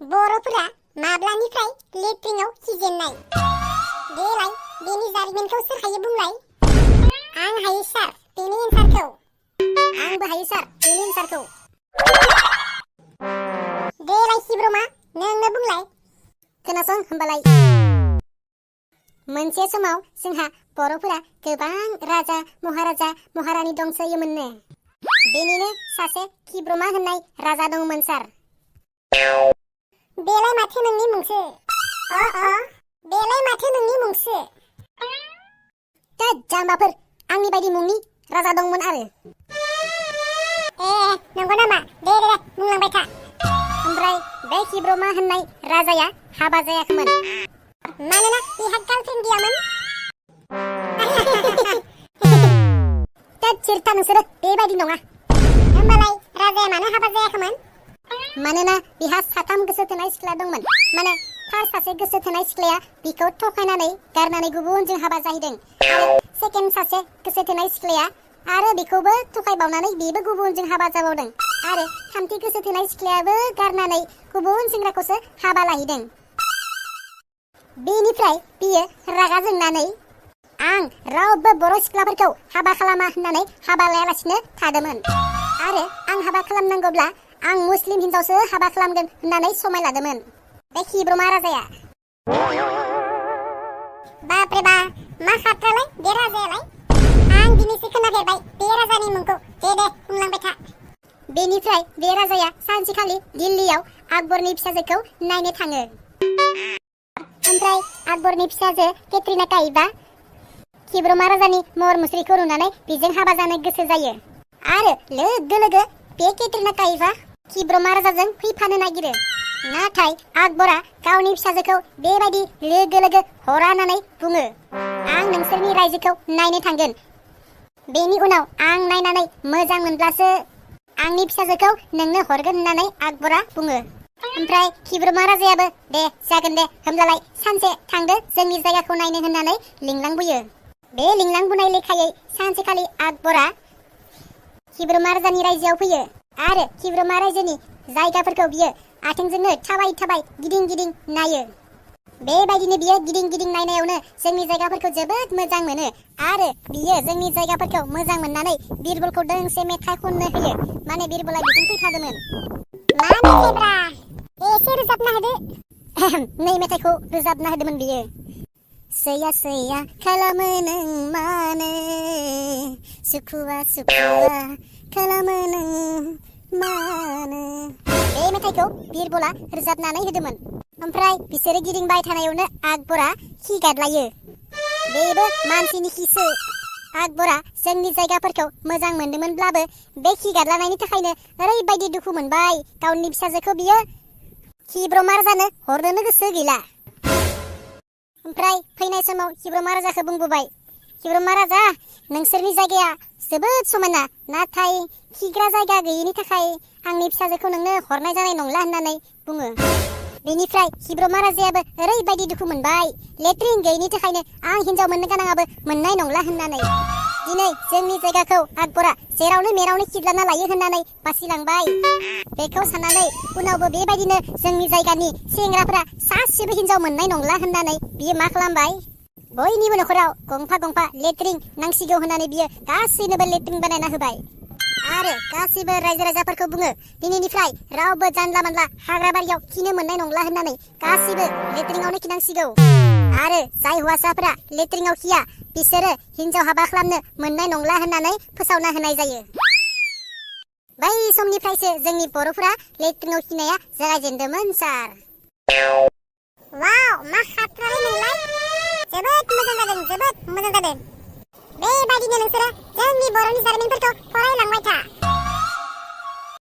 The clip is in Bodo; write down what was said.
बर'फोरा माब्लानिफ्राय लेट्रिनआव खिजेननाय? देलाय बेनि जारिमिनखौ सोर हायो बुंलाय? आं हायो सार बेनि एन्सारखौ। आंबो हायो सार बेनि एन्सारखौ। देलाय सिब्रमा नोंनो बुंलाय। खोनासं होमबालाय। मोनसे समाव जोंहा बर'फोरा गोबां राजा महाराजा महारानि दंसोयोमोननो। बेनिनो सासे खिब्रमा होननाय राजा दंमोन सार। बेलाय माथो नोंनि मुंसो? बेलाय माथो नोंनि मुंसो? जाम्बाफोर आंनि बायदि मुंनि राजा दंमोन आरो। नंगौ नामा? दे बुंलांबाय था। ओमफ्राय बे खिब्रमा होननाय राजाया हाबा जायाखैमोन मानोना बिहा गार्लफ्रेन्ड गैयामोन। सिरथा नोंसोरो बेबायदि नङा। होमबालाय राजाया मानो हाबा जायाखैमोन? मानोना बिहा साथाम गोसो थोनाय सिख्ला दंमोन। माने फार्स्ट सासे गोसो थोनाय सिख्लाया बिखौ थखायनानै गारनानै गुबुनजों हाबा जाहैदों आरो सेकेन्ड सासे गोसो थोनाय सिख्लाया आरो बिखौबो थखायबावनानै बेबो गुबुनजों हाबा जाबावदों आरो थामथि गोसो थोनाय सिख्लायाबो गारनानै गुबुन सेंग्राखौसो हाबा लाहैदों। बेनिफ्राय बियो रागा जोंनानै आं रावबो बर' सिख्लाफोरखौ हाबा खालामा होननानै हाबा लायालासिनो थादोंमोन आरो आं हाबा खालामनांगौब्ला आं मुस्लिम हिनजावसो हाबा खालामगोन होननानै समाय लादोंमोन बे खिब्रमा राजाया। बापरे बा मा खाथ्रालाय बे राजायालाय? आं दिनैसो खोनाफेरबाय बे राजानि मुंखौ। दे बुंलांबाय था। बेनिफ्राय बे राजाया सानसेखालि दिल्लीयाव आकबरनि फिसाजोखौ नायनो थाङो। ओमफ्राय आकबरनि फिसाजो केट्रिना काइफआ खिब्रमा राजानि महर मुस्रिखौ नुनानै बेजों हाबा जानो गोसो जायो आरो लोगो लोगो बे केट्रिना काइफआ खिब्रमा राजाजों फैफानो नागिरो। नाथाय आकबरा गावनि फिसाजोखौ बेबायदि लोगो लोगो हरा होननानै बुङो। आं नोंसोरनि रायजोखौ नायनो थांगोन। बेनि उनाव आं नायनानै मोजां मोनब्लासो आंनि फिसाजोखौ नोंनो हरगोन होननानै आकबरा बुङो। ओमफ्राय खिब्रमा राजायाबो दे जागोन दे होमब्लालाय सानसे थांदो जोंनि जायगाखौ नायनो होननानै लिंलांबोयो। बे लिंलांबोनाय लेखायै सानसेखालि आकबरा खिब्रमा राजानि रायजोआव फैयो आरो खिब्रमा रायजोनि जायगाफोरखौ बियो आथिंजोंनो थाबाय थाबाय गिदिं गिदिं नायो। बेबायदिनो बियो गिदिं गिदिं नायनायावनो जोंनि जायगाफोरखौ जोबोद मोजां मोनो आरो बियो जोंनि जायगाफोरखौ मोजां मोननानै बिरबलखौ दोंसे मेथाइ खननो होयो। माने बिरबला बिजों फैफादोंमोन। मा मेथाइब्रा? एसे रोजाबना होदो। नै मेथाइखौ रोजाबना होदोंमोन बियो। सैया सैया खालामो नों मानो सुखुवा सुखुवा खालामो नों मानो। बे मेथाइखौ बिरबला रोजाबनानै होदोंमोन। ओमफ्राय बिसोरो गिदिंबाय थानायावनो आकबरा खि गादलायो। बेबो मानसिनि खिसो। आकबरा जोंनि जायगाफोरखौ मोजां मोनदोंमोनब्लाबो बे खि गादलानायनि थाखायनो ओरैबायदि दुखु मोनबाय गावनि फिसाजोखौ बियो खिब्रमा राजानो हरनोनो गोसो गैला। ओमफ्राय फैनाय समाव खिब्रमा राजाखौ बुंबोबाय, खिब्रमा राजा नोंसोरनि जायगाया जोबोद समायना, नाथाय खिग्रा जायगा गैयिनि थाखाय आंनि फिसाजोखौ नोंनो हरनाय जानाय नंला होननानै बुङो। बेनिफ्राय खिब्रमा राजायाबो ओरैबायदि दुखु मोनबाय लेट्रिन गैयिनि थाखायनो आं हिनजाव मोननो गोनाङाबो मोननाय नंला होननानै। दिनै जोंनि जायगाखौ आकबरा जेरावनो मेरावनो खिद्लाना लायो होननानै बासिलांबाय। बेखौ साननानै उनावबो बेबायदिनो जोंनि जायगानि सेंग्राफोरा सासेबो हिनजाव मोननाय नंला होननानै बियो मा खालामबाय, बयनिबो नखराव गंफा गंफा लेट्रिन नांसिगौ होननानै बियो गासैनोबो लेट्रिन बानायना होबाय आरो गासैबो रायजो राजाफोरखौ बुङो दिनैनिफ्राय रावबो जानला मानला हाग्रा बारियाव खिनो मोननाय नंला होननानै गासैबो लेट्रिनावनो खिनांसिगौ आरो जाय हौवासाफोरा लेट्रिनाव खिया बिसोरो हिनजाव हाबा खालामनो मोननाय नंला होननानै फोसावना होनाय जायो। बै समनिफ्रायसो जोंनि बर'फोरा लेट्रिनाव खिनाया जागायजेनदोंमोन सार। वाव मा खाथ्रालै नोंलाय? जोबोद मोजां जादों, जोबोद मोजां जादों। बेबायदिनो नोंसोरो जोंनि बर'नि जारिमिनफोरखौ फरायलांबाय था।